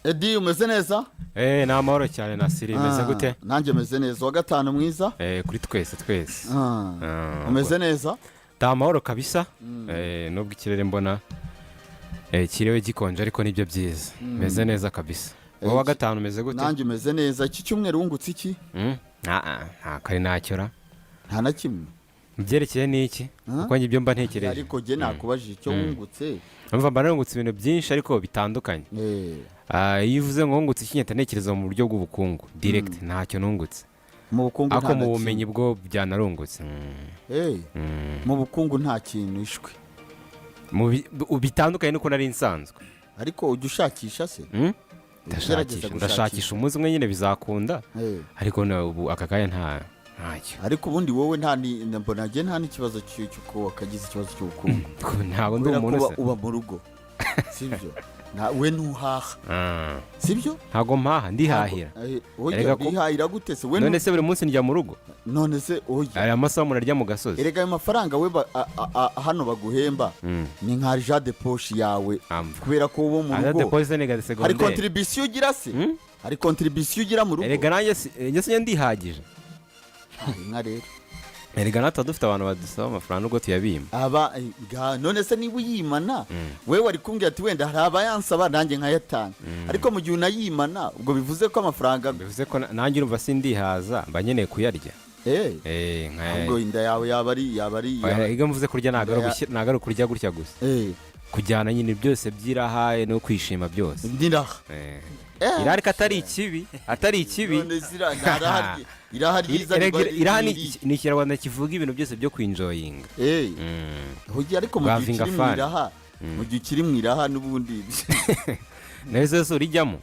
Edi, umeze neza? Ni amahoro cyane na siri, imeze gute? Nanjye meze neza. Wa gatanu mwiza. Kuri twese twese. Umeze neza? Ni amahoro kabisa. Nubwo ikirere mbona kiriwe gikonje, ariko nibyo byiza, meze neza kabisa. Wowe wa gatanu umeze gute? Nanjye umeze neza. Iki cyumweru wungutse iki? Nta kari ntacyo ra. Nta na kimwe? Mu byerekeye n'iki? Ah? Kuko njye ibyo mba ntekereje. Ariko jye nakubajije icyo wungutse. Umva, mba narungutse ibintu byinshi ariko bitandukanye. iyo uvuze ngo wungutse iki, ngahita ntekereza mu buryo bw'ubukungu direct, ntacyo nungutse. Mu bukungu ariko nta mu na kimwe. bumenyi bwo byanarungutse. Mu bukungu nta kintu ishwe. Mu bitandukanye nuko nari nsanzwe. Ariko ujya ushakisha se? Ndashakisha. Ugerageza? Ndashakisha, umunsi umwe nyine bizakunda. Ariko ubu aka kanya ntacyo. Ariko ubundi wowe nta ni mbona njye nta n'ikibazo cy'uko wakagize ikibazo cy'ubukungu. Ntabwo ndi Kubera ko umuntu uba se. Uba mu rugo, sibyo? We ntuhaha, sibyo? Ntabwo mpaha, ndihahira. Oya, Erega wihahira gute se we? None se buri munsi njya mu rugo? None se oya. Aya masaha umuntu arya mu gasozi. Erega ayo mafaranga we hano baguhemba ni nka argent de poche yawe. Amva. Kubera ko uba mu Argent de rugo poche ni hari segonderi. contribution ugira se? Hari contribution ugira mu rugo? Erega nanjye njye sinjya ndihagije. Inka rero. Erega natwe tuba dufite abantu badusaba amafaranga nubwo tuyabima. Aba none se niba uyimana, we wari kumbwira ati wenda hari abayansaba nanjye nkayatanga, ariko mu gihe unayimana, ubwo bivuze ko amafaranga Bivuze ko nanjye urumva sindihaza, mba nkeneye kuyarya. Ahubwo inda yawe yaba ari Oya, iyo mvuze kurya ntabwo ari ntabwo ari ukurya gutya gusa. Kujyana nyine byose by'iraha no kwishima byose. N'iraha. Iraha ariko atari ikibi, atari ikibi. None se iraha ryiza Erega riba iraha ni riri- ni ikinyarwanda kivuga ibintu byose byo kwinjoyinga. Oya, ariko mu gihe Bavinga ukiri mu fan. iraha, mu gihe ukiri mu iraha n'ubundi. Nawe zose urijyamo?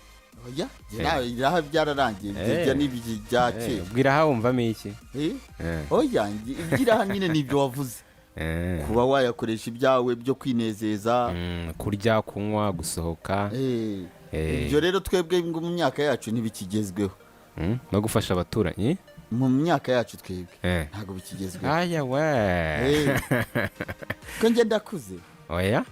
Oya, njye iraha byararangiye, ibyo ni ibya kera. Ubwo iraha wumvamo iki? Oya, iby'iraha nyine ni ibyo wavuze, kuba wayakoresha ibyawe byo kwinezeza. Kurya, kunywa, gusohoka. Ibyo rero twebwe ngo mu myaka yacu ntibikigezweho. No gufasha abaturanyi. Mu myaka yacu twebwe ntabwo bikigezweho. Aya we. Ko njye ndakuze. Oya.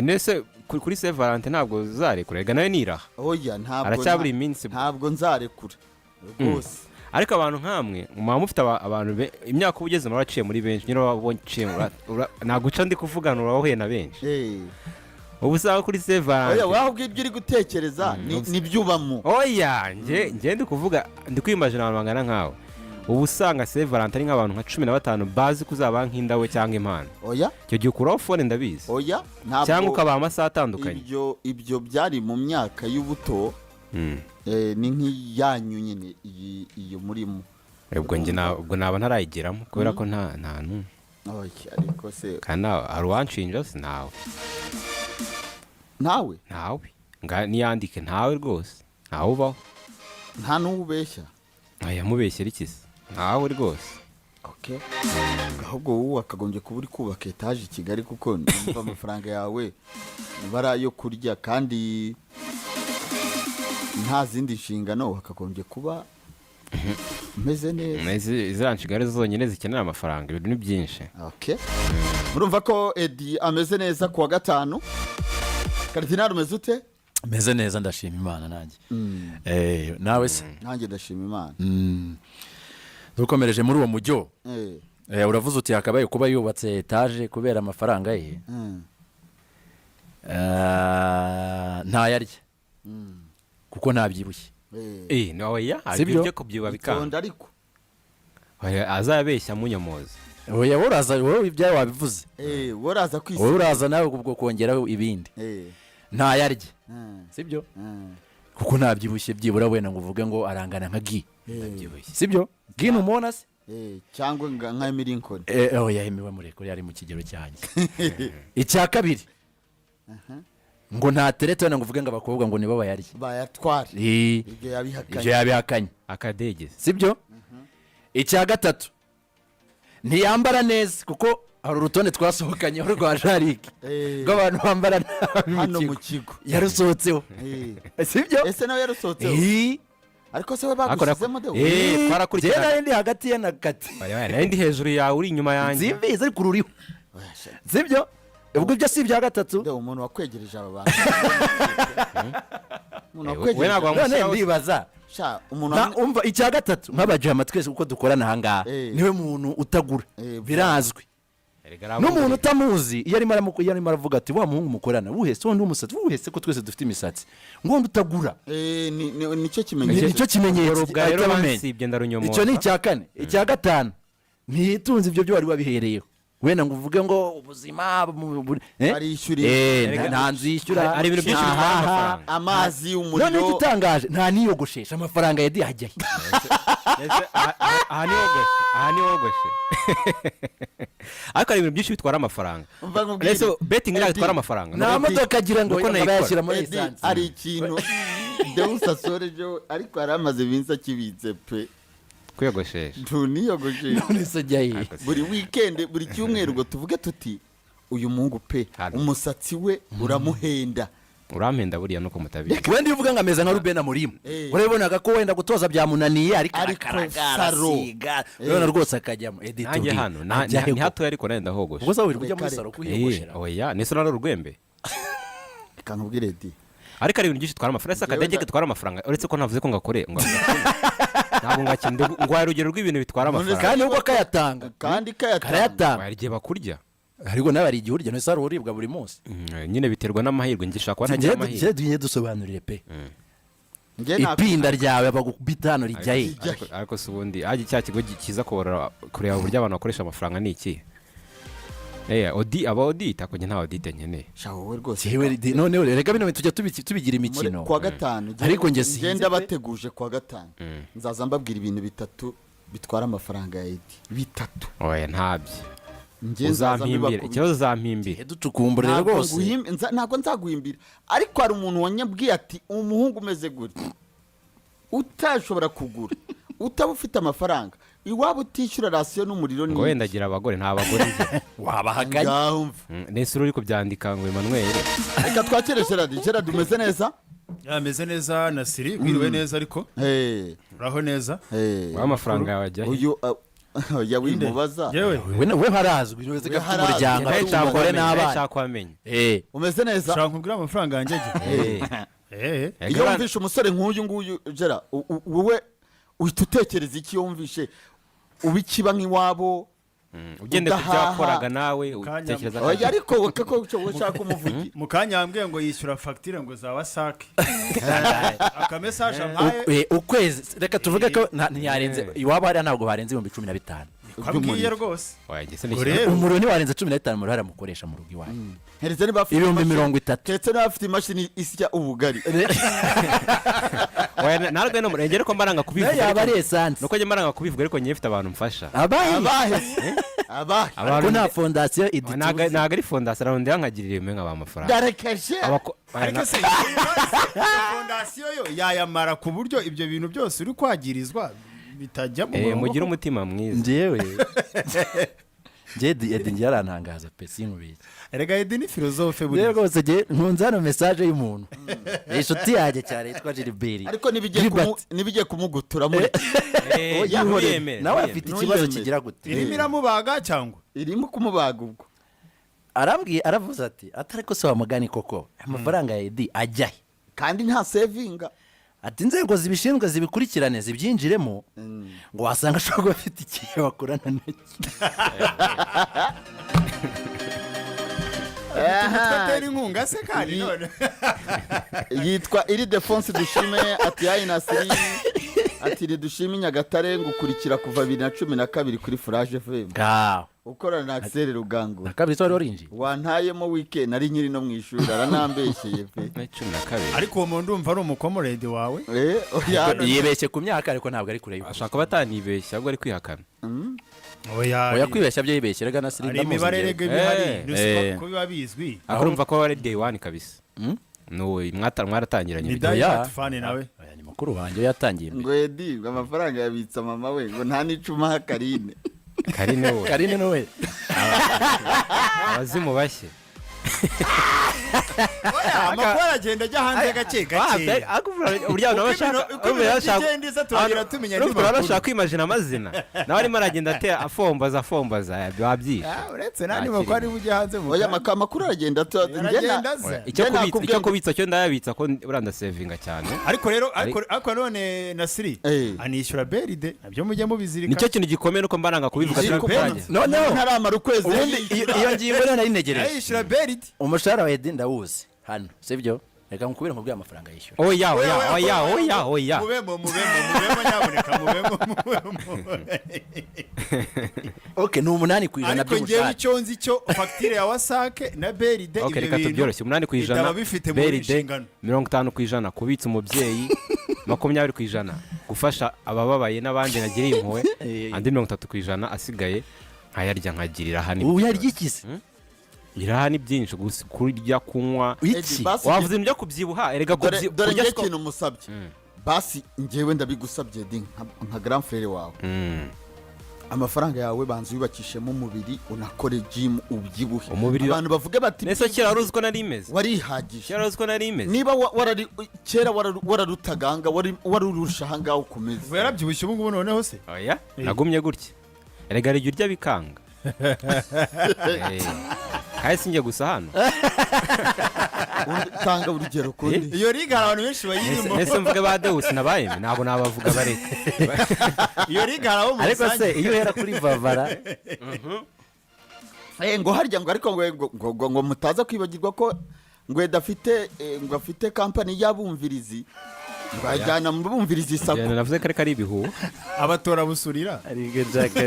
Nese kuri Saint Valentin ntabwo uzarekura? Rega nayo niraha. Oya, ntabwo. Aracyabura iminsi. Ntabwo nzarekura rwose. Ariko abantu nkamwe muba mufite abantu imyaka uba ugeze muraciye muri benshi nyine, waba uciye naguca ndi kuvugana, urahuye na benshi. Ubu usanga kuri Saint Oya, Valentin waho ibyo uri gutekereza nibyo ubamo. Oya, njye ndi kuvuga, ndi kwimajina abantu bangana nkawe. Ubu usanga Saint Valentin ari nk'abantu nka 15 bazi ko uzaba nk'indabo cyangwa impano. Oya. Icyo gihe ukuraho phone, ndabizi. Oya, ntabwo. Cyangwa ukabaha amasaha atandukanye. Ibyo byari mu myaka y'ubuto. Ni nk'iyanyu nyine iyi iyo murimo. Ubwo njye ubwo naba ntarayigeramo kubera ko nta n'umwe. Oya, ariko se Kandi hari uwanshinja se? Ntawe. Ntawe? Ntawe. Niyandike, ntawe rwose, ntawe ubaho. Nta n'uwo ubeshya? Aya, mubeshyera iki se? Ntawe rwose. Okay. Ahubwo wowe wakagombye kuba uri kubaka etaje i Kigali, kuko numva amafaranga yawe bari ayo kurya kandi nta zindi nshingano, wakagombye kuba umeze neza. Ziriya nshingano zonyine zikenera amafaranga, ibintu ni byinshi. Okay. Murumva ko Edi ameze neza ku wa gatanu. Karidinali, umeze ute? Meze neza, ndashima Imana nanjye. Nawe se? Nanjye ndashima Imana. Dukomereje muri uwo mujyo. Uravuze uti yakabaye kuba yubatse etaje kubera amafaranga ye. Ntayarya kuko ntabyibushye. No, oya. Sibyo? Ibyo kubyibuha bikanga. Itonde ariko. Oya, azabeshya munyomoza. Oya, wowe uraza, wowe ibyawe wabivuze. Wowe uraza kwisi. Wowe uraza nawe ubwo kongeraho ibindi. Ntayarya, sibyo? Kuko ntabyibushye byibura wenda ngo uvuge ngo arangana nka Gi. Ndabyibushye. Sibyo? Gi ntumubona se? Cyangwa nka Emily Lincoln. Oya, yemewe murekure, ari mu kigero cyanjye. Icya kabiri, ngo ntaterete wenda ngo uvuge ngo abakobwa ngo nibo bayarya. Bayatware. Ibyo yabihakanye. Ibyo yabihakanye. Akadegeze. Sibyo? Icya gatatu, ntiyambara neza, kuko hari urutonde twasohokanyeho rwa Jarike rw'abantu bambara nabi hano mu mu kigo. kigo. Yarusohotseho. Sibyo? Ese nawe yarusohotseho? Ariko se we bagushyizemo de? Twarakurikirana. Njyewe nari ndi hagati ye na Kati. Oya, nari ndi hejuru yawe, uri inyuma yanjye. Simbizi, ariko ururiho, sibyo? Ubwo ibyo si ibya gatatu? Nde umuntu wakwegereje aba bantu, umuntu We wakwegereje ntabwo None wamushyiraho. ndibaza. Sha, umuntu Umva, icya gatatu, nk'abajama twese uko dukorana ahangaha, niwe muntu utagura. Birazwi. Erega arabumva. N'umuntu utamuzi, iyo arimo aravuga ati: "Wa muhungu mukorana wuhese, wundi w'umusatsi wuhese, ko twese dufite imisatsi?" Ngo wundi utagura. Nicyo kimenyetso. Nicyo kimenyetso. Ubwo rero ahita abamenya. bansibye ndarunyomoza. Icyo ni icya kane. Icya gatanu, ntiyitunze. Ibyo byo wari wabihereyeho wenda ngo uvuge ngo ubuzima eh? Arishyurira. Nta nzu yishyura. Hari ibintu byinshi bitwara ntahaha. amafaranga. Amazi, Noneho umuriro. igitangaje, nta niyogoshesha. Amafaranga yagiye ajyahe? Ese aha ni wogoshe, aha ni wogoshe, ariko hari ibintu byinshi bitwara amafaranga. Umva nkubwire. Ese betting ntabwo Eddie, itwara amafaranga? Nta modoka agira ngo Nuko aba nayikora. yashyira muri Eddie, esanse. Hari ikintu Deus asorejeho, ariko yari amaze iminsi akibitse pe. Kwiyogoshesha? Ntuniyogosheshe. None se ajya hehe? Buri weekend, buri cyumweru, ngo tuvuge tuti: "Uyu muhungu pe, Hano. umusatsi we uramuhenda." Urampenda buriya nuko mutabizi. Wenda iyo uvuga ngo ameze nka Ruben Amorim, urabibonaga ko wenda gutoza byamunaniye, ariko Ariko arakaraga, saro. arasiga, urabona rwose akajyamo. Eddie, Nanjye tubwire, hano ajya he ni koko? hatoya, ariko nanjye ndahogoshye. Ubwo se wirirwa ujya muri Reka, saro reka. kwiyogoshera? Oya, nese nari urwembe. Reka nkubwire, Eddie. Ariko hari ibintu byinshi bitwara amafaranga. Ese akadege gatwara amafaranga, uretse ko navuze ko ngakore ngo ntabwo ngakina, ngwaye urugero rw'ibintu bitwara amafaranga. Kandi ubwo kayatanga. Kandi kayatanga. Karayatanga. Hari igihe bakurya. Ariko nawe hari igihe urya. Ntese hari uribwa buri munsi? Nyine biterwa n'amahirwe, njye ushobora kuba ntagira amahirwe. Njye dusobanurire pe. Njye Ipinda ryawe bagukubita hano rijya he? Ariko se ubundi hajya cya kigo kiza kubarura, kureba uburyo abantu bakoresha amafaranga ni iki? Aba audit, ariko njye nta audit nkeneye. Sha, wowe rwose. Jewe noneho reka bino bintu tujya tubigira imikino. Kuwa gatanu Ariko njye sinzi ngenda pe. bateguje kuwa gatanu nzaza mbabwira ibintu bitatu bitwara amafaranga ya Eddie, bitatu. Oya, ntabyo. Njye nzaza Uzampimbira. mbibakubita. Ikibazo, uzampimbira. Ducukumbure Ntabwo rwose. Ntabwo nzaguhimbira, ariko hari umuntu wanyabwiye ati: "Umuhungu umeze gutya, utashobora kugura, utaba ufite amafaranga iwaba, utishyura rasiyo n'umuriro Ngo ni wenda agira abagore, nta bagore ngira. Wabahaganye. Ngaho mva. Nese uri kubyandika ngo Emmanuel. Reka twakire Gerard. Gerard, umeze neza? Yameze neza na siri, wiriwe neza ariko? Uraho neza? Hey. Wowe amafaranga yawe ajya he? Uyu ya wimubaza. Yewe. We harazwi wese ko We afite harazwi. umuryango, Nawe afite umugore n'abana. Nshaka kuhamenya. Umeze neza? Ushaka nkubwire amafaranga yanjye ajya? Iyo wumvishe umusore nk'uyu nguyu, Gera, wowe uhita utekereza iki? Iyo wumvishe ubikiba nk'iwabo, Ugende ku byo udahaha. wakoraga nawe, Kanya- utekereza Oya, ariko wowe ko ushaka umuvugi. Mu kanya yambwiye ngo yishyura fagitire ngo za WASAC, akamesaje ampaye. Ukwezi, reka tuvuge ko ntiyarenze iwabo hariya, ntabwo barenze 15,000. Ko ambwiye rwose. Oya, njye se Ubwo nishyura. rero Umuriro ntiwarenze 15, umuriro haramukoresha mu rugo iwanyu. Heretse niba afite Ibihumbi imashini- 30. Keretse niba afite imashini isya ubugari. Oya, ntabwo no murenge, ariko mbaranga kubivuga. Nayo yaba ariko- ari esanse. Nuko njye mbaranga kubivuga, ariko njye mfite abantu mfasha. Abahe? Abahe se? Abahe? Ko nta fondasiyo Ntabwo idituze. ntabwo ari fondasiyo, ararondera nkagirira imwe nkabaha amafaranga. Darekeje. Oya, Ariko se iyo fondasiyo yo yayamara ku buryo ibyo bintu byose uri kwagirizwa bitajya mu murongo? Mugire umutima mwiza. Njyewe njye Eddie njye arantangaza pe, sinkubeshye. Erega Eddie ni philosophe Rero buriya. rwose njye nkunze hano message y'umuntu, ni inshuti yanjye cyane yitwa Gilbert. Ariko nibigiye Gilbert. nibigiye kumugutura muri Oya, ntuyemere, Nawe ntuyemere. afite ikibazo Ntuyemere. kigira gute? Irimo iramubaga cyangwa? Irimo kumubaga ubwo. Arambwiye, aravuze ati: "Atari ko se wa mugani koko, amafaranga ya Eddie ajya he?" Kandi nta sevinga. Ati: "Inzego zibishinzwe zibikurikirane, zibyinjiremo," ngo wasanga ashobora kuba afite igihe bakorana nacyo. Umutwe atera inkunga se kandi none? Yitwa iri Defonse Dushime, ati: "Yayi Nasiri," ati: "Ridushime Nyagatare, ngukurikira kuva 2012 kuri Furaje FM Ngaho. ukorana na Axel Rugango." Na kabiri wari warinjiye. Wantayemo weekend nari nkiri no mu ishuri, aranambeshyeye pe. Na 12. Ariko uwo muntu ndumva ari umukomoredi wawe. Oya. Yibeshye ku myaka, ariko ntabwo ari kure y'ukuri. Ashobora kuba atanibeshya, ahubwo ari kwihakana. Oya. Oya, kwibeshya byo yibeshye rega na Siri Hari ndamuzi imibare njyewe. rega ibihari. Ntuzi ko biba bizwi. Ariko urumva ko ari day one kabisa. Nuwe mwaratangiranye. Ni Ibyo. die Oya. hard fan nawe. Oya, ni mukuru wanjye, yatangiye Ngo imbere. Edi ngo amafaranga yabitsa mama we, ngo nta n'icuma aha Karine. Karine wowe. Karine niwe. Abazimu bashye. Oya, amakuru aragenda ajya hanze gake gake. Uburyo abantu Uko baba bashaka uko ibintu bigenda iza, turagenda tumenya andi urumva baba makuru. bashaka kwimajina amazina, nawe arimo aragenda atera, afombaza afombaza, babyishe. Ah, uretse n'andi makuru ari bujye hanze mu Oya, kanya. amakuru aragenda Aragenda aza. Icyo Njye kubitsa, nakubwiye icyo kubitsa cyo ndayabitsa, ko buriya ndasevinga cyane. Ariko rero, ariko none Nasiri anishyura BRD, nabyo mujye mubizirika. Nicyo kintu gikomeye, nuko mba nanga kubivuga Yishyura turi BRD. kurangiza. Noneho ntaramara ukwezi. Ubundi iyo ngingo rero nari ntegereje. Ayishyura BRD. Umushahara wa Edi ndawuzi hano, sibyo? Reka nkubwire amafaranga yishyura. Oya, oya, oya, oya, oya. Mubemo, mubemo, mubemo, nyabuneka mubemo, mubemo. Ok, ni 8% Ariko ngewe by'umushahara. icyo nzi cyo, fagitire ya WASAC na BRD, Ok, ibyo reka bintu tubyoroshye: 8% bitaba bifite mu BRD, nshingano. 50% kubitsa umubyeyi, 20% gufasha abababaye n'abandi nagiriye impuhwe, andi 30% asigaye nkayarya, nkagirira hano. Ubu yarya iki se? Iraha ni byinshi gusa, kurya, kunywa. Iki? Basi. Wavuze ibintu byo kubyibuha erega. Dore dore kurya njye siko- ikintu musabye, basi njyewe ndabigusabye di nka grand frère wawe. Amafaranga yawe banza uyubakishemo umubiri, unakore gym, ubyibuhe, abantu bavuge bati Nese kera wari uzi ko nari imeze? Warihagije. Kera wari uzi ko nari imeze? Niba warari kera wararutaga, wari urusha ahangaha ukomeze. Ubu yarabyibushye ubu ngubu noneho se? Oya, nagumye gutya. Erega hari igihe urya bikanga. Kandi sinjye gusa hano. Tanga urugero kundi. Iyo liga hari abantu benshi bayirimo. Nese mvuge ba Dewusi nabayeme? Ntabwo nabavuga, bareka. Iyo liga hari abo Ariko se musangiye. iyo uhera kuri Vavara? Ngo harya ngo ariko ngo mutaza kwibagirwa ko ngo adafite, ngo afite kampani y'abumvirizi, ngo ajyana mu bumvirizi SACCO. Njyana navuze ko ariko ari ibihuha. Abatora busurira. Ariko nshaka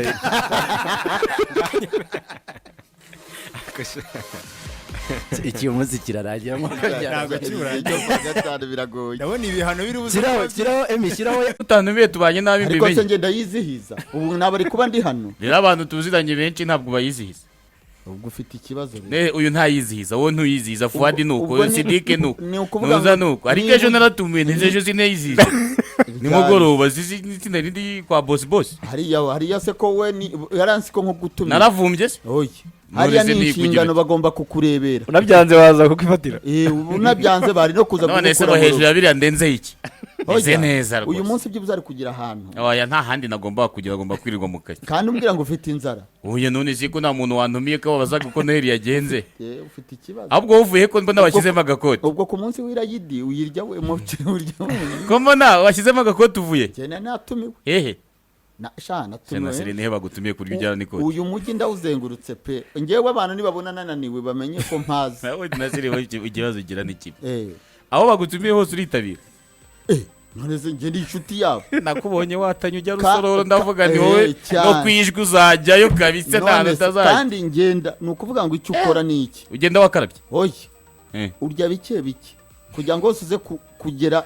Iki umunsi kirarangira Ntabwo kiburangira. Icyo kuwa gatanu biragoye. Ndabona ibihano biri buze Shyiraho kuba. Shyiraho emi, shyiraho. Utantumiye tubanye nabi. Ariko se Mbimenye. ngenda yizihiza ubu ntabwo ari kuba ndi hano. Rero abantu tuziranye benshi ntabwo bayizihiza. Ubwo ufite ikibazo rero. Ne, uyu ntayizihiza, wowe ntuyizihiza, Fuadi ni uko, Ubwo Sidike ni uko, ni ukuvuga Nuza ngo ni uko, ariko ejo naratumiye, ntize ejo sinayizihiza nimugoroba, zizi itsinda rindi kwa bosi bosi. Hariya se ko we ni yaransi ko nko gutumira? Naravumbye se? Oya, hariya None se ni ni kugira inshingano, bagomba kukurebera. Unabyanze waza kukifatira. Ubu unabyanze bari no kuza None se kugukura bo mu hejuru rugo. ya biriya ndenzeho iki? Meze Oya, neza uyu rwose. munsi byibuze ari kugira ahantu. Oya, nta handi nagomba kugira, agomba kwirirwa mu kazi. Kandi umbwira ngo ufite inzara. Uyu none si ko nta muntu wantumiye ko babazaga uko Noheli yagenze? Ufite ikibazo. Ahubwo wowe uvuye ko mbona washyizemo agakoti? Ubwo ku munsi w'irayidi uyirya we, umuceri urya wenyine. Ko mbona washyizemo agakoti, uvuye Njye nari natumiwe. Hehe? Na sha natumiwe. Senaseri, nihe bagutumiye kurya ujyana n'ikoti? Uyu mujyi ndawuzengurutse pe. Ngewe abantu nibabona nananiwe bamenye ko mpazi. Nawe Nasiri, wowe ikibazo ugira ni kimwe. Eh. Aho bagutumiye hose uritabira. None se njye ndi inshuti yabo? Nakubonye watanye ujya Rusororo, ndavuga ni wowe cyane. no kwijwi uzajyayo kabisa, nta hantu None se, utazajya. kandi ngenda, ni ukuvuga ngo icyo ukora ni iki? Ugenda wakarabye? Oya. Eh. Urya bike bike kugira ngo hose uze kugera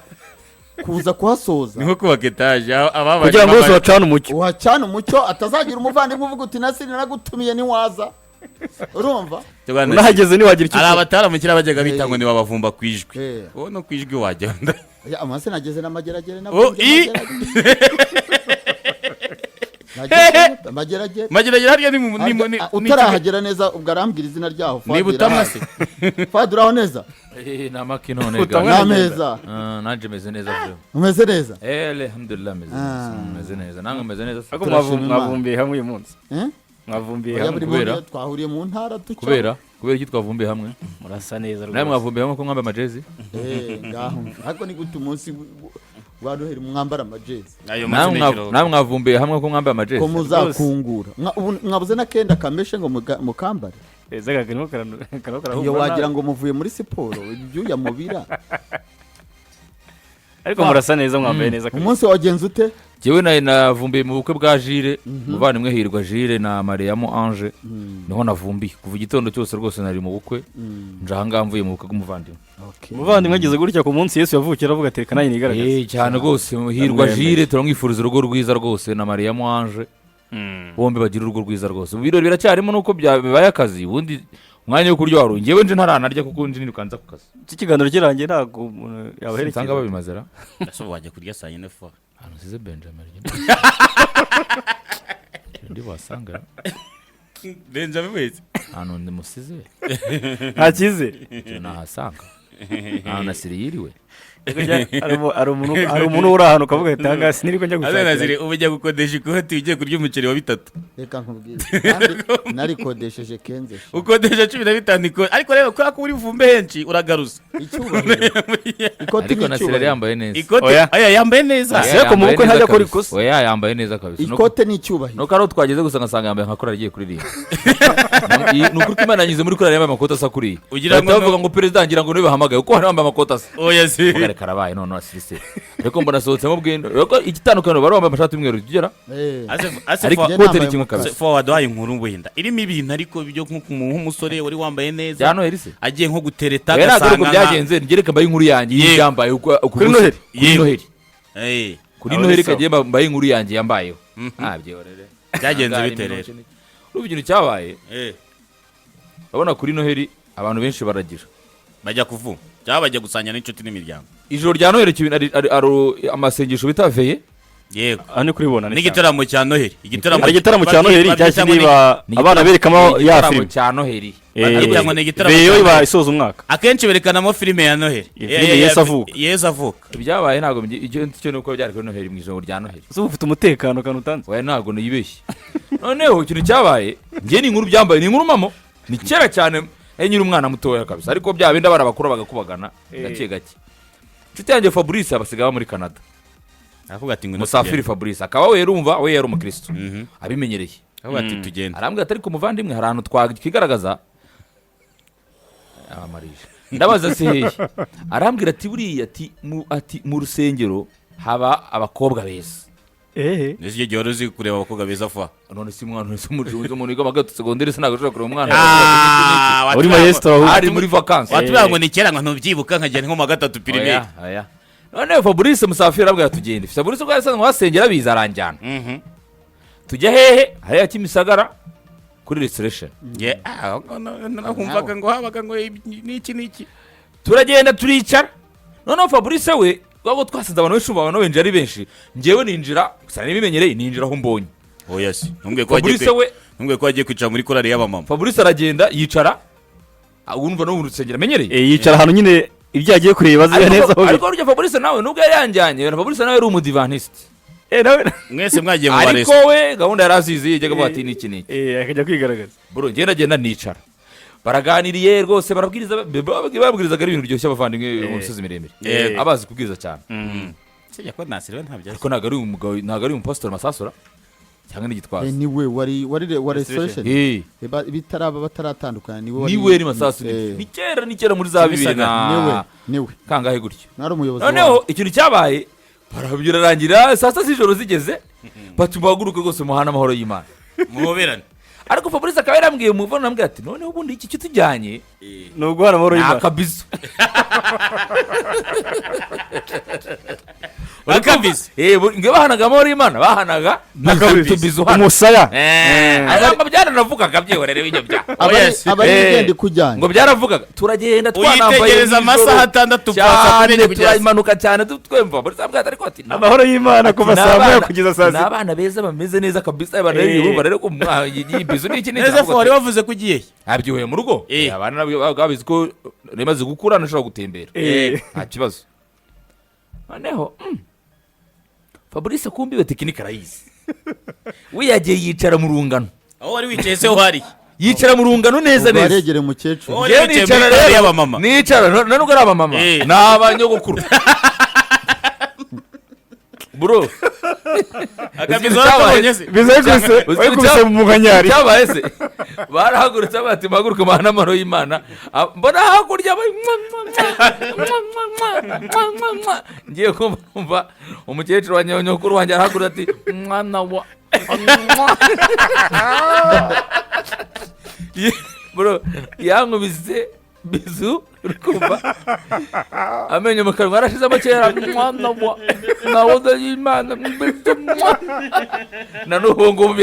kuza kuhasoza. Ni nko kubaka etaje ababaye Kugira ngo bose bacane umucyo. Uhacana umucyo, atazagira umuvandimwe uvuga uti: "Nasiri naragutumiye ntiwaza." Urumva? Unahageze ntiwagira icyo Hari ukora. abataramukira bajyaga bita ngo ntibabavumba ku ijwi. Eh. Wowe no ku ijwi wajya. Oya, amase nageze n'amageragere. Oh, Nageze Mageragere. Mageragere hariya ni mu ni mu Harya, utarahagera neza ubwo arambwira izina ryaho. Ni Butamwa se? Fadi, uraho neza? Eh, ni amaki none. Utamwa Ni ameza. Ah, nanjye meze neza byo. Umeze neza? Eh, alhamdulillah, meze neza. Ah. Meze neza. Nange meze neza. Ariko Turashima Imana. mwavumbiye hamwe uyu munsi? Eh? Mwavumbiye Oya, hamwe? buri Kubera? muntu twahuriye mu ntara duca. Kubera iki twavumbiye hamwe? Murasa neza Nawe rwose. mwavumbiye hamwe ko mwambaye amajezi? Eh, ngaho ariko ni gute umunsi wa Noheli mwambara amajezi? Ayo Nawe nawe mwavumbiye hamwe ko mwambaye amajezi? Ko muzakungura? Ubu mwabuze n'akenda kameshe ngo mukambare? Ese karimo karahumura Iyo wagira nabi. ngo muvuye muri siporo, ibyuya mubira. Ariko murasa neza, mwambaye neza kabisa. Umunsi wagenze ute? Jyewe navumbiye mu bukwe bwa Jire, umuvandimwe Hirwa Jire na Mariamu Ange, niho navumbiye. Kuva igitondo cyose rwose nari mu bukwe, nje ahangaha mvuye mu bukwe bw'umuvandimwe. Okay. Umuvandimwe ageze gutya ku munsi Yesu yavukira, avuga ati: "Reka nanjye nigaragaze." Eh, cyane rwose, Hirwa Ndamwemeye. Jire turamwifuriza urugo rwiza rwose, na Mariamu Ange, bombi bagira urugo rwiza rwose. Ibirori biracyarimo nuko bibaye akazi, ubundi umwanya wo kurya wari njyewe nje ntaranarya kuko nje nirukanza ku kazi. Iki kiganiro kirangiye ntabwo umuntu yabaherekeza. Nsanga babimaze ra. Ese wajya kurya saa yine fo? Ahantu nsize Benjamin ndi wasanga. Benjamin wese. Ahantu ndimusize. Nta cyizere. Icyo nahasanga nta na siri yiriwe. Hari umuntu uri ahantu ukavuga ati: "Ahangaha siniriko njya Aze gushakira." Naziri, ubu ujya gukodesha ikoti ugiye kurya umuceri wa bitatu. Reka nkubwire, kandi narikodesheje kenze sha. Ukodesha 15 ikoti, ariko rero kubera ko uri buvumbe henshi uragaruza. Icyubahiro, ikoti Ariko ni na siri yari icyubahiro. yambaye neza. Ikoti. Oya. Aya yambaye neza. Oya, Seko mu yambaye bukwe neza ntajya akora kabisa. ikosa. Oya, yambaye neza kabisa. Ikote ni icyubahiro. Nuko ari twageze gusa ngasanga yambaye nka korali igiye kuririmba. Ni ukuri ko Imana yanyuze muri korali yambaye amakoti asa kuriya. Ugira ngo Bahita bavuga ngo perezida, ngira ngo niwe bahamagaye kuko hari bambaye amakoti asa. Oya si. Mvuga reka karabaye none asirise, ariko mbona asohotsemo bwendo, ariko igitandukaniro bari bambaye amashati y'umweru tugera. Ase Ariko Njye ikote nambaye ni kimwe umukara. kabisa. Fo waduhaye inkuru wenda irimo ibintu, ariko byo nk'umusore wari wambaye neza Bya Noheli se? agiye nko gutereta Oya, ntabwo ari uko agasanga nka byagenze. Ngereka mbaye inkuru yanjye Yego. y'ibyambaye Kuri Noheli? Kuri Yego. Noheli. Kuri Aho Noheli ni sawa. kagiye mbaye inkuru yanjye yambayeho. Ah, byorere. Byagenze Ahangaha bite harimo rero? intoki. Urumva ikintu cyabaye? Urabona kuri Noheli abantu benshi baragira Bajya kuvuma cyangwa bajya gusangira n'inshuti n'imiryango. Ijoro rya Noheli ari amasengesho bita veillée. Yego. Aha ni kuri bona ni cyane. N'igitaramo cya Noheli, igitaramo. Hari igitaramo cya Noheli babyita cya ngo ni- kindi Ni abana berekamo ni ya igitaramo filime. cya Noheli. Babyita ngo ni igitaramo Veillée cya iba Noheli. isoza umwaka. Akenshi berekanamo filime ya Noheli. Iyo filime Yesu avuka. Yesu avuka. Ibyabaye ntabwo icyo nzi cyo ni uko byari kuri Noheli, mu ijoro rya Noheli. Ese uba ufite umutekano kandi utanze? Oya, ntabwo niyibeshye. Noneho ikintu cyabaye, njye ni inkuru byambaye, ni inkuru mamo, ni kera cyane nyiri umwana mutoya kabisa, ariko bya bindi abana bakura bagakubagana gake gake. Inshuti yanjye Fabrice abasigaye aba muri Canada. Aravuga ati: "Ngwino Musafiri tugende." Fabrice akaba we yarumva, we yari umukristo abimenyereye. Aravuga ati: "Tugende." Arambwira ati: "Ariko umuvandimwe, hari ahantu twakigaragaza amarije." Ndabaza se hehe? Arambwira ati: "Buriya," ati mu rusengero haba abakobwa beza." Ehe. Ndetse icyo gihe wari uzi kureba abakobwa beza fa? None si mwana, none si umuntu wiga amagato segonderi se ntabwo ashobora kureba umwana? Uri maestro ahubwo. Ari muri vacances. Watubwira ngo ni kera ngo ntubyibuka, nkagenda nko mu wa gatatu primaire. Oya, oya. None Fabrice Musafiri arabwira tugende. Fabrice ubwo yasanzwe wasengera abizi, aranjyana. Tujya hehe? Hariya Kimisagara kuri Restoration. Nge ah, narahumvaga ngo habaga ngo n'iki n'iki. Turagenda turicara. Noneho Fabrice we, waba twasanze abantu benshi, abantu benshi ari benshi, njyewe ninjira gusa nibimenyereye, ninjira aho mbonye. Oya si, ntumbwiye ko wagiye Fabrice we ntumbwiye ko wagiye kwicara muri korali y'abamama. Fabrice aragenda yicara. Ah, urumva no mu rusengero amenyereye. Yicara ahantu nyine ibyo yagiye kureba azi neza aho biri. Ariko burya Fabrice nawe nubwo yari yanjyanye, na Fabrice nawe yari umudivantisite. Nawe Mwese mwagiye mu Ariko baresi. we gahunda yari azizi, yajyaga avuga ati: "Niki niki." Akajya kwigaragaza. Bro, ngenda genda nicara, baraganiriye rwose, barabwiriza, babwirizaga ari ibintu biryoshye abavandimwe mu misozi miremire. Abazi kubwiriza cyane. Sijya ko Nasiri we ntabyo azi. Ariko ntabwo ari umugabo, ntabwo ari umupasitori Masasura cyangwa n'igitwaza. Niwe wari wa Restoration. Bitaraba bataratandukana, niwe wari. Niwe ni Masasu. Ni kera, ni kera muri za bibiri na Niwe, niwe. Kangahe gutyo. Nari umuyobozi Noneho wabo. ikintu cyabaye, bararangira saa 6 z'ijoro zigeze, bati: "Muhaguruke rwose muhane amahoro y'Imana." Muhoberane. Ariko Fabrice akaba yarambwiye mu muvano, arambwira ati: "Noneho ubundi iki cyo tujyanye Ni uguhana amahoro ni y'Imana. akabizo." Akabizo. Ngo bahanaga amahoro y'Imana, bahanaga Akabizo. utubizo hano. Umusaya. Ariko byaranavugaga, byihorere bijya bya Yes. Abari igenda ikujyanye. Ngo byaravugaga, turagenda twanambaye Uyitegereza nijoro. amasaha 6 pasa Cyane. kumenya kugeza. Turamanuka cyane twemva Fabrice arambwira ati, ariko ati Amahoro y'Imana kuva "Ni saa 1 abana- kugeza saa ni 6." abana beza bameze neza kabisa." Abantu rero urumva rero ko iyi bizu ni iki n'iki. Neza Aravuga fo wari ati, wavuze ko ugiye he? Abyihuye mu rugo. Abana nabo babizi ko namaze gukura nashobora gutembera. Nta kibazo. Noneho Fabrice kumbi we tekinike arayizi, we yagiye yicara mu rungano. Aho wari wicaye se uhari? Yicara mu rungano neza Ubwo neza. yaregereye umukecuru. Wowe wari Njyewe wicaye nicara muri korali rero y'abamama. Nicara nubwo ari abamama, ni abanyogokuru bro. Akabizo warakabonye se? Biza yikubise Uzi wayikubise mu mukanyari. Cyabaye se, barahagurutse bati: "Muhaguruke muhane amahoro y'Imana." Ah, mbona hakurya mwa, mwa, mwa, mwa, mwa, mwa, mwa, mwa. Ngiye kumva numva umukecuru wa nyokuru wanjye arahagurutse ati: "Mwana wa mwa." Bro, yankubise bizu, uri kumva amenyo mu kanwa yarashizemo kera. "Mwana wa nawoza y'Imana mwa." Na n'ubu ngubu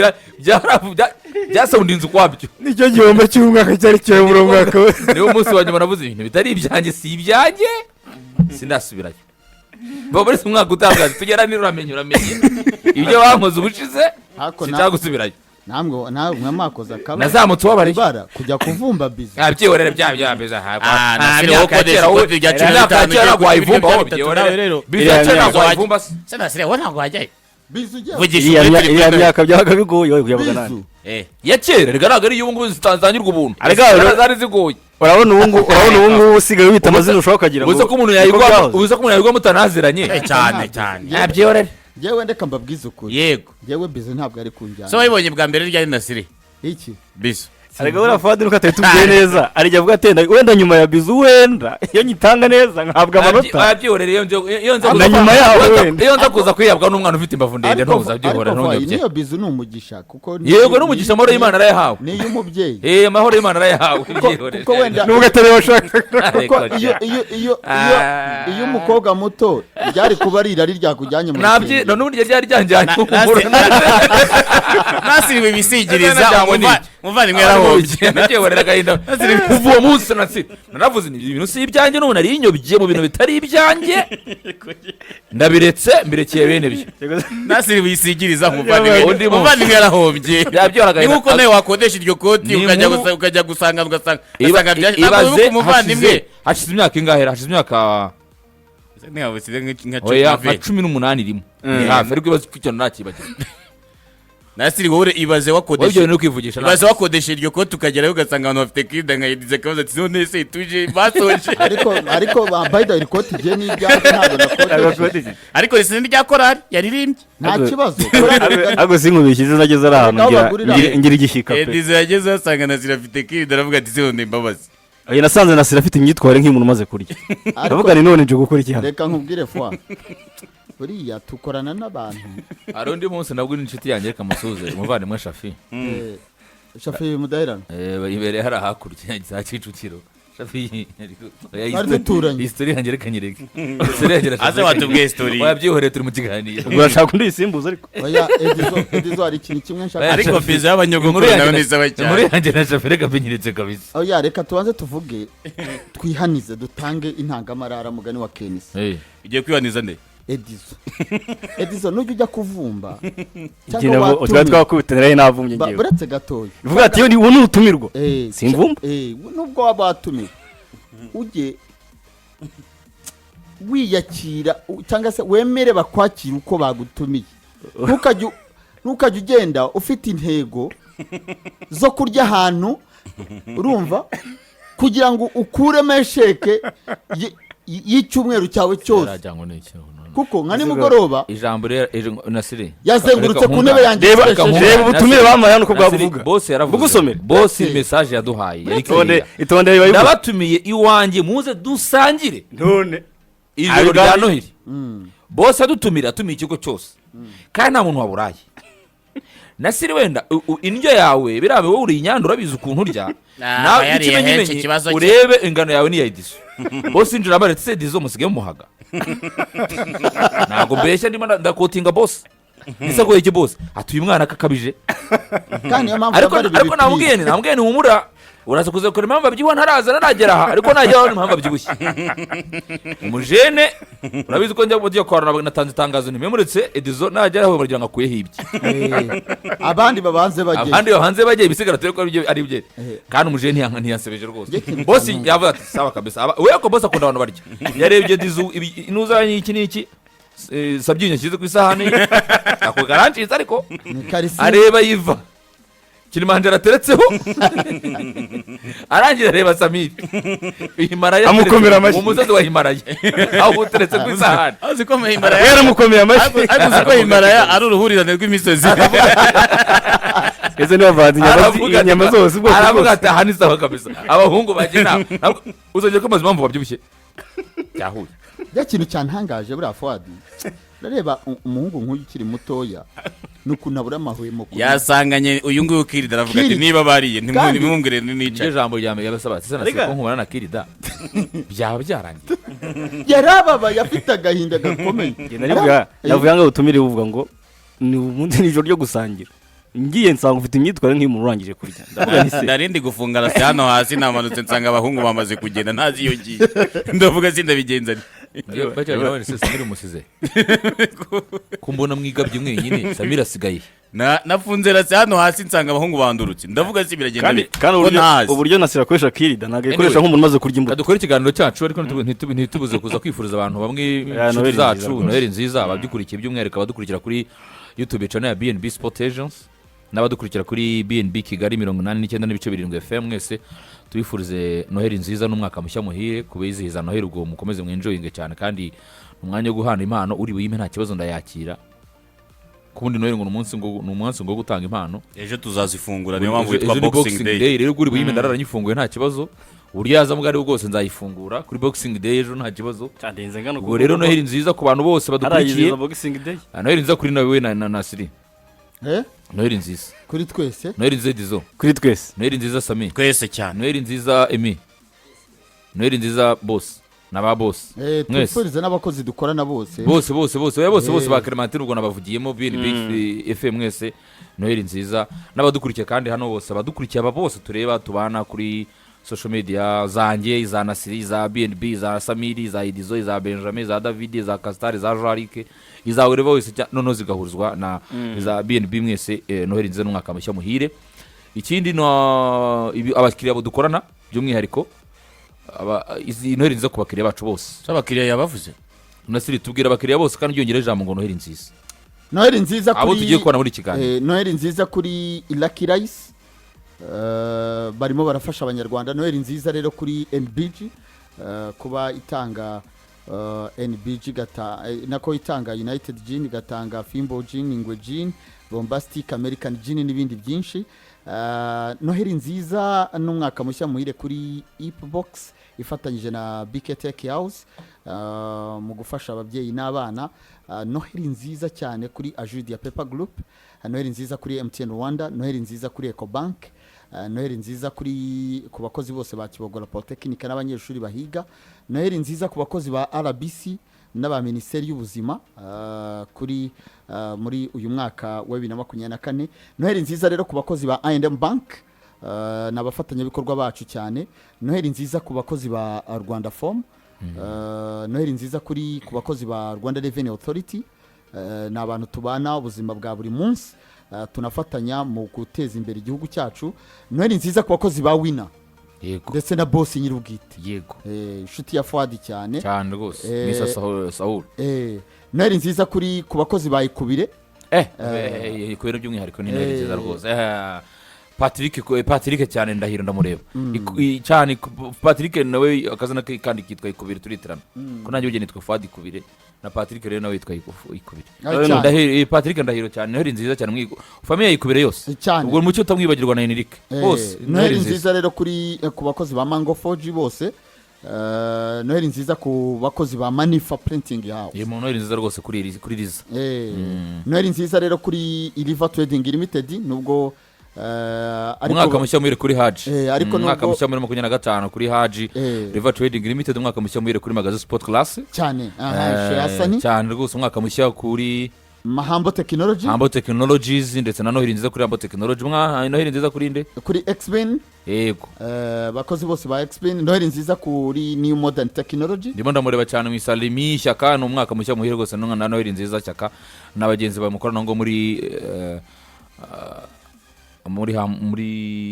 byasawundinze ukwabyo. Nicyo gihombo cy'umwaka cyari cyo muri uwo mwaka we. Niwo munsi wa nyuma navuze ibintu bitari ibyanjye, si ibyanjye, sinasubirayo. Fabrice umwaka utangaje tugera nira, uramenye, uramenye ibyo bankoze ubushize. Ariko Sinshaka gusubirayo. Namwe nawe mwakoze akabara. Nazamutse uwabariye. Ibara kujya kuvumba bizu. Byihorere bya biza. Ah, Nasiri, wowe ukodesha ikoti rya 15 kera ugiye wayivumba kurya wowe bitatu byihorere. nawe rero. Biza kera Iriya ntabwo wayivumba se. Se Nasiri, wowe ntabwo wajyayo. Bizu ugiye. Vugisha Iriya ukuri, turi iriya kumwe. myaka byabaga bigoye wowe kuyavuga nani. Bizu. Ya kera reka ntabwo ari iy'ubu ngubu zitangirwa ubuntu. Ariko Kera zari zigoye. Urabona ubu ngubu usigaye wita amazina ushobora ukagira Ubuze ko umuntu niko yayigwa, byahoze. ubuze ko umuntu yayigwa mutanaziranye. Cyane cyane. Nabyihorere. Njyewe ndeka mbabwize ukuri. Yego. Njyewe bizu ntabwo ari kunjyana. So wayibonye bwa mbere ryari, Nasiri? Iki? Bizu. Ariko buriya Fadi nuko atari tubwiye neza, arijya avuga ati wenda nyuma ya bizu, wenda iyo nyitanga neza nkahabwa amanota. Wabyihorere iyo nza Na kuza nyuma yaho wenda. Iyo nza kuza kwiyabwa n'umwana ufite imbavu ndende Ariko ntuza byihorere ariko vayi, ntunyobye. niyo bizu ni umugisha kuko Yego, n'umugisha, amahoro y'Imana arayahawe. Ni iy'umubyeyi. Amahoro y'Imana arayahawe, byihorere. Kuko wenda Nubwo atari we washakaga. Kuko iyo iyo iyo iyo iyo umukobwa muto byari kuba ari irari ryakujyanye mu Nabyi rusengero. n'ubundi ryari ryanjyanye. Nasiri wibisigiriza. Nabyo Umuvandimwe yarahombye. Nabyihorera agahinda kuva uwo munsi. Nasiri naravuze nti ibintu si ibyanjye, n'ubu nari nyobye mu bintu bitari ibyanjye, ndabiretse, mbirekeye bene byo. Nasiri wisigiriza, umuvandimwe Undi munsi. Umuvandimwe yarahombye. Byabyihora Ni agahinda. nkuko nawe wakodesha iryo koti Ni ukajya ukajya gusanga ugasanga ntabwo Ibaze wibuka umuvandimwe. Hashize imyaka ingahe? Hashize imyaka Ntiwabisize nka oya 10 nka 18 irimo. Ni hafi, ariko ibaze ko icyo ntakibagirwa. Nasiri, wowe ibaze Wowe wakodesha ibyo bintu uri kwivugisha ibaze wakodesha iryo koti ukagerayo ugasanga abantu bafite kirida nka Edize, akabaza ati: "None se tuje basoje?" Ariko by the way, ikoti jye ni ibyanjye, ntabwo nakodesha. Ariko risi ni rya korari yaririmbye. Nta kibazo. Ariko sinkubeshye, ejo nageze ari ahantu Aho bagurira. ngira igishyika pe. Edize yagezeho asanga Nasiri afite kirida, aravuga ati: "Se none imbabazi." Oya, nasanze Nasira afite imyitwarire nk'umuntu umaze kurya. Ndavuga ni none nje gukora iki hano? Reka nkubwire fwa, buriya tukorana n'abantu. Hari undi munsi nabwo n'inshuti yanjye, reka musuhuze, umuvandimwe Shafi. Shafi Mudaherano. Imbere hari hakurya za Kicukiro, Shafi oya, Twari duturanye. History yanjye reka nyereke history yanjye na Shafi. Aze watubwiye story. Oya, byihorere, turi mu kiganiro. Ubwo urashaka undi yisimbuza ariko. Oya, Edizo, hari ikintu kimwe nshaka. Oya, Ariko Shafi. bizu y'abanyogokuru Inkuru nawe yanjye ni sawa inkuru cyane. yanjye na Shafi reka mbinyeretse kabisa. Oya, reka tubanze tuvuge, twihanize, dutange intangamarara mugani wa Kenisi. Ugiye kwibaniza nde? Edizo, Edizo, nujya ujya kuvumba Ngira cyangwa ngo twari watumiwe twakubitana rero navumbye ngewe. Buretse gatoya. Uvuga ati iyo ni uwo ni utumirwa. Simvumba. Nubwo waba watumiwe, ujye wiyakira cyangwa se wemere bakwakira uko bagutumiye. Ntukajye ugenda ufite intego zo kurya ahantu, urumva, kugira ngo ukuremo esheke y'icyumweru cyawe cyose. Yaragira ngo ni iki? Kuko nka nimugoroba Ijambo rero ejo Nasiri yazengurutse reka ku ntebe yanjye Reba inshuro esheshatu. reba ubutumire bampaye hano uko Nasiri, bwabuvuga. boss yaravuze. Bugusomere. Boss message yaduhaye yari Itonde clear. itonde biba bivuga. Ndabatumiye iwanjye, muze dusangire None ijoro rya Noheli. Boss adutumira, atumiye ikigo cyose kandi nta muntu waburaye. Nasiri, wenda indyo yawe biriya, wowe uri inyanda, urabizi ukuntu urya. Ah, Nawe aba yariye ikimenyimenyi, henshi, ikibazo cye. urebe ingano yawe n'iya Edizo. Boss injira abaretse se Edizo musigaye mumuhaga. Ntabwo mbeshya, ndimo ndakotinga boss. Ese ko iki boss atuye umwana kakabije? Kandi niyo mpamvu Ariko yambara ibi ariko bipira. namubwiye ni humura, uraza kuza kure impamvu abyibuha ntaraza naragera aha, ariko nagera aho impamvu abyibushye umujene urabizi ko njya mujya kwa natanze itangazo ntimemuretse Edizo nagera aho bagira ngo akuyeho ibye. Abandi babanze bageze. Abandi hanze bagiye ibisigara turi ko ari ibye. Kandi umujene ntiyansebeje rwose. Njye ikintu Boss cyantunguye. yavuze ati: "Sawa kabisa." We ko boss akunda abantu barya, yarebye Edizo inuzanye iki n'iki, sabyinyo ashyize ku isahani ye, ako karancitse ariko Ni karisi. Areba yiva Kilimanjaro ateretseho, arangira areba Samiri Himalaya ateretse Amukomera amashyi. umusozi wa Himalaya aho uteretse ku isahani. Uzi ko Himalaya Yaramukomeye amashyi. Ariko uzi ko Himalaya ari uruhurirane rw'imisozi? Ese nibavanze inyama Aravuga ati- inyama zose ubwoko Aravuga bwose. ati: "Aha ni sawa kabisa, abahungu bajya inama." Uzongera kwibaza impamvu babyibushye, byahuye. Ya kintu cyantangaje buriya Fuadi, urareba umuhungu nk'uyu ukiri mutoya ni ukuntu abura amahwemo Yasanganye uyu nguyu Kirida, aravuga ati: Kirida. "Niba bariye Kandi- ntimwumvire Niryo nicaye." jambo rya mbere yabasaba ati: "Se Arega. ko nkubana na Kirida byaba byarangiye?" Yarababaye, afite agahinda gakomeye. Narivuga navuga ngo ubutumire buvuga ngo ni ubundi nijoro ryo gusangira, ngiye nsanga ufite imyitwarire nk'iy'umuntu urangije kurya, ndavuga nti se Narindi gufunga rasi hano hasi, namanutse nsanga abahungu bamaze kugenda, ntazi iyo ngiye, ndavuga sindabigenza nte. Bajyanye nawe se Samiri umusize ko mbona mwigabye mwenyine, Samiri asigaye. Nafunze rasi hano hasi, nsanga abahungu bandurutse, ndavuga si biragenda Kandi bite? kandi Ko uburyo ntazi. uburyo Nasira akoresha kirida, ntabwo ayikoresha Anyway. nk'umuntu umaze kurya imbuto. Dukore ikiganiro cyacu, ariko ntitubuze kuza kwifuriza abantu bamwe, inshuti Noheli nziza zacu, rwose. Noheli nziza, ababyukurikiye, by'umwihariko abadukurikira kuri YouTube channel ya BNB Sport Agents n'abadukurikira kuri BNB Kigali 89.7 FM. Mwese tubifurize Noheli nziza n'umwaka mushya muhire. Kubizihiza Noheli, ubwo mukomeze mwenjoyinge cyane, kandi ni umwanya wo guhana impano. Uri buyime nta kibazo, ndayakira. Kubundi Noheli ngo ni umunsi ngo wo gutanga impano. Ejo tuzazifungura, niyo mpamvu Ejo witwa ni Boxing Day. Rero ubwo uri buyime, ndarara nyifunguye nta kibazo. Uburyo yazamo ubwo ari bwo bwose, nzayifungura kuri Boxing Day ejo, nta kibazo. Cyandenze ngano. Ubwo rero Noheli nziza ku bantu bose badukurikiye. Arayizihiza Boxing Day. Ah, Noheli nziza kuri nawe na Nasiri. Eh? Noheli nziza. Kuri twese. Noheli nziza, Dizo. Kuri twese. Noheli nziza, Sami. Twese cyane. Noheli nziza, Emi. Noheli nziza, boss na ba boss. Mwese. Twifurize n'abakozi dukorana bose. Bose, bose, bose, oya, bose bose. Eh. Ba Clementine, ubwo nabavugiyemo. BNB FM mwese Noheli nziza, n'abadukurikiye kandi hano bose, abadukurikiye aba bose tureba tubana kuri social media, zanjye, iza Nasiri, iza BNB, iza Samiri, iza Idizo, iza Benjamin, iza David, iza Kastari, iza Jarike, iza Ureba wese, noneho zigahurizwa na iza BNB. Mwese Noheli nziza n'umwaka mushya muhire. Ikindi no abakiriya dukorana by'umwihariko, izi Noheli nziza ku bakiriya bacu bose. Se abakiriya yabavuze? Nasiri, tubwira abakiriya bose, kandi byongere ijambo ngo Noheli nziza. Noheli nziza Abo kuri tugiye kubona muri iki kiganiro. Noheli nziza kuri Lucky Rice. Barimo barafasha Abanyarwanda. Noheli nziza rero kuri NBG, kuba itanga NBG gata, nako itanga United Gin, igatanga Fimbo Gin, Ingwe Gin, Bombastic American Gin n'ibindi byinshi. Noheli nziza n'umwaka mushya muhire kuri Ipbox ifatanyije na BK Tech House mu gufasha ababyeyi n'abana. Noheli nziza cyane kuri Ajudia Paper Group. Noheli nziza kuri MTN Rwanda. Noheli nziza kuri Ecobank. Noheli nziza ku bakozi bose ba Kibogora Polytechnic n'abanyeshuri bahiga. Noheli nziza ku bakozi ba RBC n'aba Minisiteri y'Ubuzima kuri muri uyu mwaka wa 2024. Noheli nziza rero ku bakozi ba I&M Bank, ni abafatanyabikorwa bacu cyane. Noheli nziza ku bakozi ba Rwanda Foam. Noheli nziza ku bakozi ba Rwanda Revenue Authority. Ni abantu tubana ubuzima bwa buri munsi, tunafatanya mu guteza imbere igihugu cyacu. Noheli nziza ku bakozi ba Wina ndetse na boss nyir'ubwite. Inshuti ya Fuadi cyane. Cyane rwose. Misa Sahur. Noheli nziza ku bakozi ba Ikubire. Kubera by'umwihariko ni Noheli nziza rwose. Patrick cyane, Ndahiro, ndamureba. Cyane Patrick nawe akazina ke kandi kitwa Ikubire, turitirana ko nanjye ugeni nitwa Fuadi Ikubire, na Patrick rero nawe yitwa Ikubire. Cyane. Ndahiro, Patrick Ndahiro cyane, Noheli nziza cyane famille ya Ikubire yose. Cyane. Ubwo mucyo utamwibagirwa na Enrique bose. Noheli nziza rero ku bakozi ba Mango 4G bose. Noheli nziza ku bakozi ba Manifa Printing House. Iyi Noheli nziza rwose kuri Riza. Noheli nziza rero kuri Iriva Trading Limited, nubwo ariko Umwaka mushya muhire kuri Haji. Ariko Umwaka nubwo mushya muri 25 kuri Haji, River Trading Limited. Umwaka mushya muhire kuri Magazi Sport Class. Cyane, aha Hasani. Cyane rwose, umwaka mushya kuri Mahambo Technology. Hambo Technologies, ndetse na Noheli nziza kuri Hambo Technology. Noheli nziza kuri nde? Kuri Xbin. Yego. Abakozi bose ba Xbin. Noheli nziza kuri New Modern Technology. Ndimo ndamureba cyane mu Isalimi Shyaka, ni umwaka mushya muhire rwose na Noheli nziza Shyaka na bagenzi bawe mukorana ngo muri muri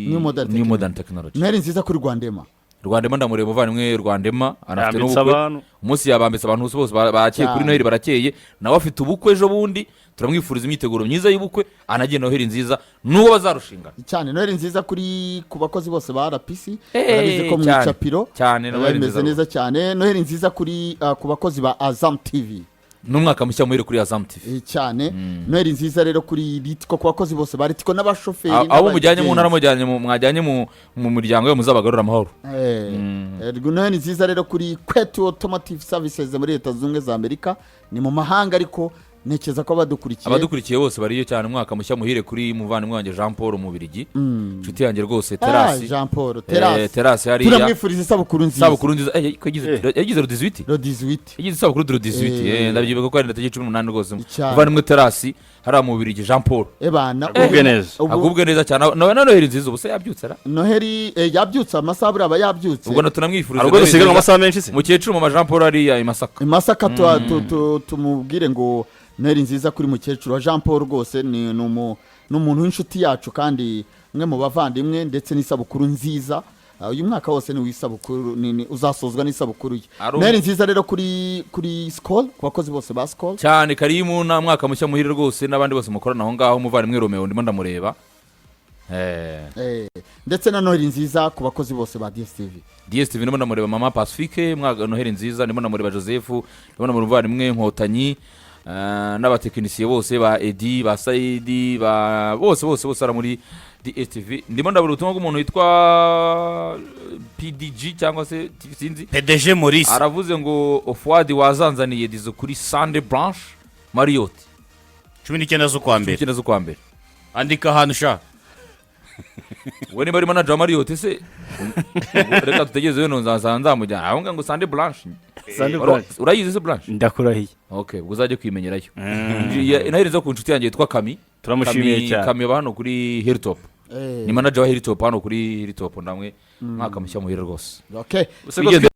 New Modern New Modern Technology. Noheli nziza kuri Rwandema. Rwandema, ndamureba umuvandimwe Rwandema, anafite Yambitse n'ubukwe. abantu. Umunsi yabambitse abantu bose barakeye kuri Cyane. Noheli, barakeye. Nawe afite ubukwe ejo bundi, turamwifuriza imyiteguro myiza y'ubukwe, anagiye Noheli nziza n'uwo bazarushingana. Cyane, Noheli nziza ku bakozi bose ba RPC. Eh, Barabizi ko mu cyane. icapiro Cyane, Noheli bimeze nziza. neza cyane. Noheli nziza ku bakozi ba Azam TV. N'umwaka mushya muhire kuri Azam TV. Cyane. Noheli nziza rero kuri Ritco, ku bakozi bose ba Ritco n'abashoferi Abo mujyanye mu ntara, n'abagenzi. mwajyanye mu muryango we, muzabagarura amahoro. Noheli nziza rero kuri Kwetu Automotive Services muri Leta Zunze Ubumwe za Amerika, ni mu mahanga ariko ntekereza ko abadukurikiye Abadukurikiye bose bariyo cyane. Umwaka mushya muhire kuri muvandimwe wanjye Jean Paul Mubirigi, inshuti yanjye rwose, Terasi. Jean Paul Terasi. Terasi hariya. Turamwifuriza isabukuru nziza. Isabukuru nziza. Ko yagize rodizwiti. Rodizwiti. Yagize isabukuru rodizwiti. Ndabyibuka ko ari tariki 18 rwose. Cyane. Muvandimwe Terasi hariya mu Bubirigi, Jean Paul. Ebana. Agubwe neza. Agubwe neza cyane. Na Noheli nziza. Ubu se yabyutse ra? Noheli, yabyutse, amasaha buriya aba yabyutse. Ubwo na tunamwifuriza Hari ubwo Noheli dusiganwa nziza. amasaha menshi se? Mukecuru mama Jean Paul hariya i Masaka. I Masaka, tumubwire ngo Noheli nziza kuri mukecuru wa Jean Paul rwose, ni umuntu w'inshuti yacu kandi umwe mu bavandimwe, ndetse n'isabukuru nziza. Uyu mwaka wose ni uw'isabukuru, uzasozwa n'isabukuru ye. Noheli nziza rero kuri Skol, ku bakozi bose ba Skol. Cyane, Karimu, na mwaka mushya muhire rwose n'abandi bose mukorana aho ngaho. Umuvandimwe Romeo ndimo ndamureba. Ndetse na Noheli nziza ku bakozi bose ba DSTV. DSTV, ndimo ndamureba Mama Pacifique, mwaka Noheli nziza. Ndimo ndamureba Joseph, ndimo ndamureba umuvandimwe Nkotanyi, n'abatekinisiye bose ba Edi, ba Saidi, ba bose bose bose ari muri DSTV. Ndimo ndabura ubutumwa bw'umuntu witwa PDG cyangwa se sinzi. PDG Maurice. Aravuze ngo Ofuadi wazanzaniye dizo kuri Sunday Branch Marriott. 19 z'ukwa mbere. 19 z'ukwa mbere. Andika ahantu sha. We niba ari manager wa Marriott se, reka dutegereze weno nzaza nzamujyana aho ngaho ngo Sunday Branch. Sunday Branch. Urayizi se Branch? Ndakurahiye. Okay, ubwo uzajye kwimenyerayo. Nahereza ku nshuti yanjye yitwa Kami. Turamushimiye cyane. Kami aba hano kuri Hilltop. Ni manager wa Hilltop, hano kuri Hilltop. Ndamwe mwaka mushya muhire rwose. Okay. Wigeze